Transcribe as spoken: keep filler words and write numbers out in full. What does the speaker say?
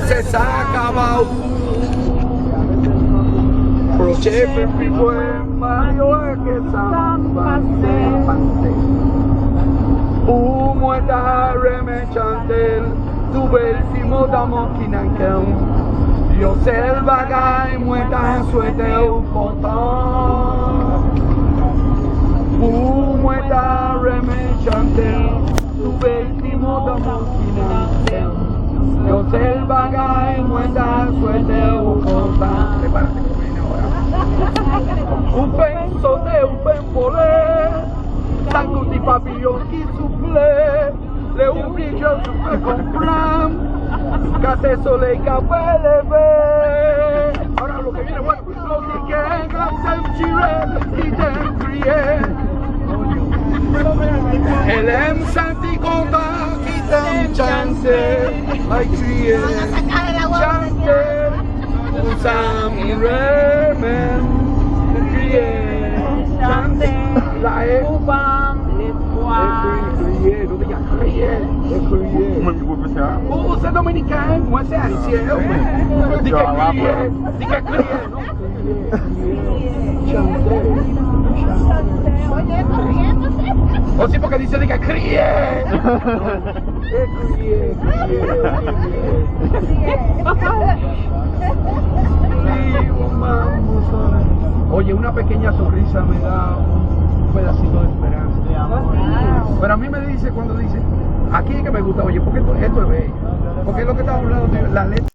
Se sa k ap ba ou. Pwoche pi pre, m a yo wè ke sa m pase. Pou mwen ta renmen chante l, twouve l ti mo damou ki nan kè m. Yon sèl bagay mwen ta swete ou kontan. Pou mwen ta renmen chante l, twouve l ti mo damou ki nan kè m. Yon sèl bagay mwen ta swete ou kontan. Ou fè m sote, ou fè m vole. Tankou ti papiyon ki soufle. Lè ou oblije ou soufle kon flanm. Kase solèy k ap leve. Ahora lo que viene bueno. Lo di que kanse m chire, kite m kriye. E lè m santi kontan, kite m chante. Ay, kriye, chante. Pou sa m renmen, kriye, chante. La e. Kriye, kriye, nou te ka kriye, e kriye. Ou menm ki pwofesè a? Ou, ou se dominiken, mwen se ayisyen. Di ke kriye, di ke kriye, non? Osi pou ke di se li ka kriye. E kriye, kriye, kriye. Oye, una pequeña sonrisa me da un pedacito de esperanza. Pero a mí me dice cuando dice, aquí es que me gusta, oye, porque esto, esto es bello. Porque es lo que estamos hablando, la letra.